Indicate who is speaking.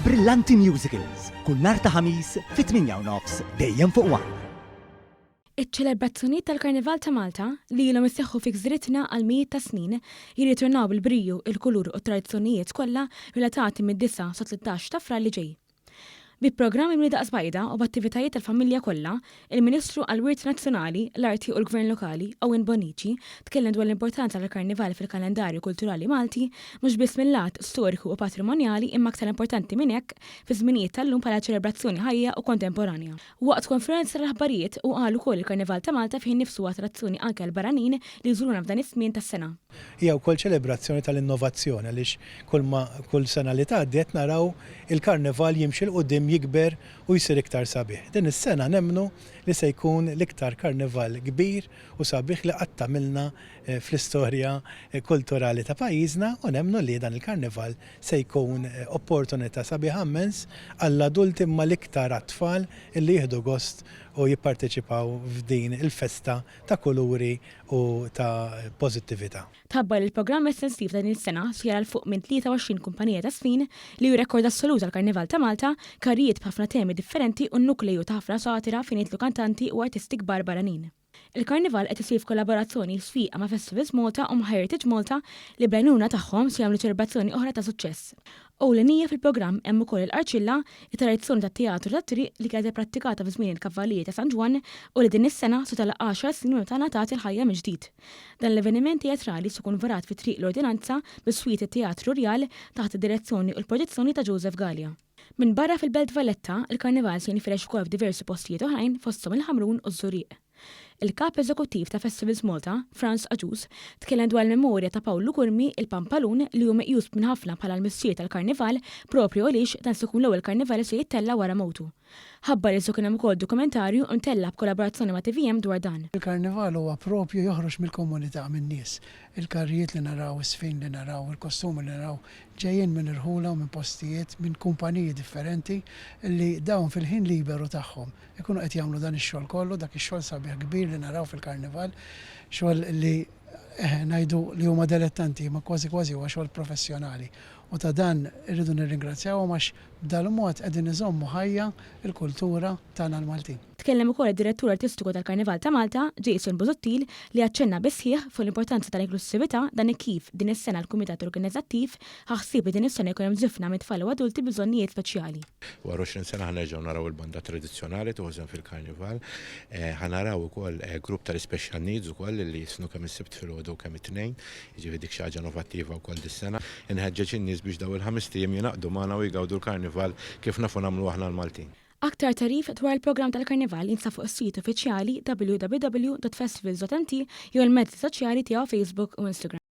Speaker 1: Brillanti Musicals, kull nhar ta' Ħamis fit-8 u nofs dejjem fuq One.
Speaker 2: Iċ-ċelebrazzjonijiet tal-Karnival ta' Malta, li ilhom iseħħu fi gżiritna għal mijiet ta' snin, jirritornaw bil-briju, il-kulur u t-tradizzjonijiet kollha relatati mid-9 sat-13 ta' Frar li ġej. Bi programm mimli daqs bajda u b'attivitajiet tal-familja kollha, il-Ministru għall-Wirt Nazzjonali, l-Arti u l-Gvern Lokali, Owen Bonnici, tkellem dwar l-importanza tal-Karnival fil-kalendarju kulturali Malti, mhux biss mil-lat storiku u patrimonjali imma aktar importanti minn hekk fiż-żminijiet tal-lum bħala ċelebrazzjoni ħajja u kontemporanja. Waqt konferenza tal-aħbarijiet, hu qal ukoll li l-Karnival ta' Malta fih innifsu huwa attrazzjoni anke għall-barranin li jżuruna f'dan iż-żmien tas-sena.
Speaker 3: Hija wkoll ċelebrazzjoni tal-innovazzjoni għaliex kull ma kull sena li tgħaddi qed naraw il-Karnival jimxi 'l quddiem jikber u jsir iktar sabiħ. Din is-sena nemmnu li se jkun l-iktar Karnival kbir u sabiħ li qatt għamilna fl-istorja kulturali ta' pajjiżna u nemmnu li dan il-Karnival se jkun opportunità sabiħa mmens għall-adulti imma l-iktar għat-tfal illi jieħdu gost u jipparteċipaw f'din il-festa ta' kuluri u ta' pożittività.
Speaker 2: Tħabbar li l-programm estensiv ta' din is-sena se jara 'l fuq minn 23 kumpanija ta' żfin, li hu rekord assolut għall-Karnival ta' Malta, karrijiet b'ħafna temi differenti u n-nukleju ta' ħafna satira fejn jidħlu kantanti u artisti kbar barranin. Il-Karnival qed isir f'kollaborazzjoni sfiqa ma' Festivals Malta u ma' Heritage Malta li bl-għajnuna tagħhom se jagħmlu ċelebrazzjoni oħra ta' suċċess. Ewlenija fil-programm hemm ukoll il-qarċilla, it-tradizzjoni tat-teatru tat-triq li kienet ipprattikata fi żmien il-Kavallieri ta' San Ġwann u li din is-sena se tagħlaq għaxar snin minn meta ngħatat il-ħajja mill-ġdid. Dan l-avveniment teatrali se jkun varat fi Triq l-Ordinanza biswit it-Teatru Rjal taħt id-direzzjoni u l-produzzjoni ta' Joseph Galea. Minbarra fil-Belt Valletta, il-Karnival se jinfirex ukoll f'diversi postijiet oħrajn fosthom il-Ħamrun u ż-Żurrieq. Il-Kap Eżekuttiv ta' Festivals Malta, Frans Agius, tkellem dwar il-memorja ta' Pawlu Curmi, il-Pampalun, li hu meqjus minn ħafna bħala l-missier tal-Karnival, proprju għaliex dan se jkun l-ewwel Karnival li se jittella' wara mewtu. Ħabbar li se jkun hemm ukoll dokumentarju mtella' b'kollaborazzjoni ma' tvm dwar dan.
Speaker 4: Il-Karnival huwa proprju joħroġ mill-komunità, min-nies. Il-karrijiet li naraw, iż-żfin li naraw, il-kostumi li naraw ġejjin minn irħula u minn postijiet, minn kumpaniji differenti li dawn fil-ħin liberu tagħhom ikunu qed jagħmlu dan ix-xogħol kollu, dak ix-xogħol sabiħ kbir li naraw fil-Karnival, xogħol li eħe ngħidu li huma delettanti imma kważi kważi huwa xogħol professjonali. U ta' dan irridu nirringrazzjawhom għax b'dal-mod qegħdin iżommu ħajja l-kultura tagħna l-Maltin.
Speaker 2: Tkellem ukoll id-Direttur Artistiku tal-Karnival ta' Malta, Jason Busuttil, li aċċenna bis-sħiħ fuq l-importanza tal-inklussività dan hekk kif din is-sena l-Kumitat Organizzattiv ħa ħsieb li din is-sena jkun hemm żifna minn tfal u adulti bi bżonnijiet speċjali.
Speaker 5: Wara 20 sena ħa nerġgħu naraw il-banda tradizzjonali tieħu sehem fil-Karnival. Ħa naraw ukoll grupp tal-ispecial needs ukoll li jisnu kemm is-Sibt filgħodu u kemm it-Tnejn, jiġifieri dik xi ħaġa innovattiva wkoll dis-sena. Inħeġġeġ in-nies biex dawn il-ħamest ijiem jingħaqdu magħna u jgawdu l-Karnival kif nafu nagħmlu aħna l-Maltin.
Speaker 2: Aktar tagħrif dwar il-programm tal-Karnival jinsab fuq is-sit uffiċjali www.festivals.mt jew il-mezzi soċjali tiegħu Facebook u Instagram.